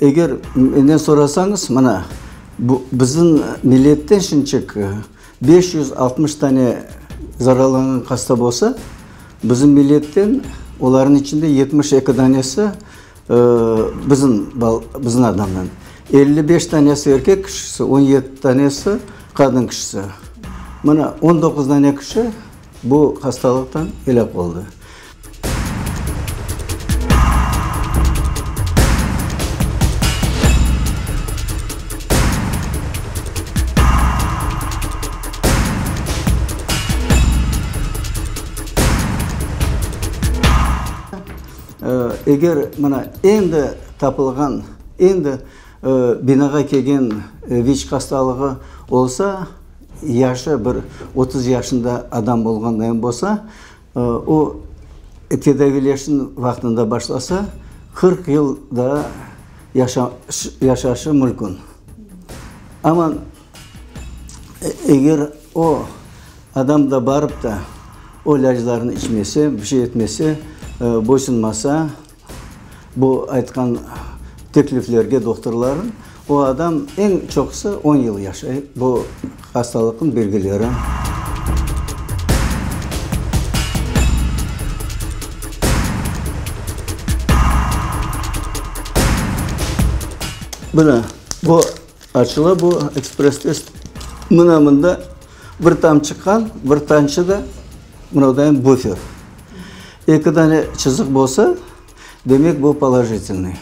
Eger menden sorasañız, mına, bu bizim milletten şimçik 560 tane zararlanğan hasta bolsa, bizim milletten olarnıñ içinde 72 danesi bizim bizim adamdan. 55 tanesi erkek kişisi, 17 tanesi qadın kişisi. Mına, 19 dane kişi bu hastalıqtan elâk oldı. Eger mına endi tapılğan, endi binağa kelgen VİÇ hastalığı olsa, yaşı bir 30 yaşında adam olğandayin bolsa, O, tedaviyleşni vaqtında başlasa, 40 yıl daa yaşaşı mülkün. Amma eger o adam da barıp da o ilâclarnı içmese, bir şey etmese, boysunmasa bu aytqan tekliflerge doktorlarnıñ, o adam eñ çoqusı on yıl yaşay, bu hastalıqnıñ belgileri. Mına, bu açıla, bu ekspress-test. Mına mında bir tamçı qan, bir tamçı da mınavdayın bufer. Eki dane çızıq bolsa, demek bu polojitelnıy.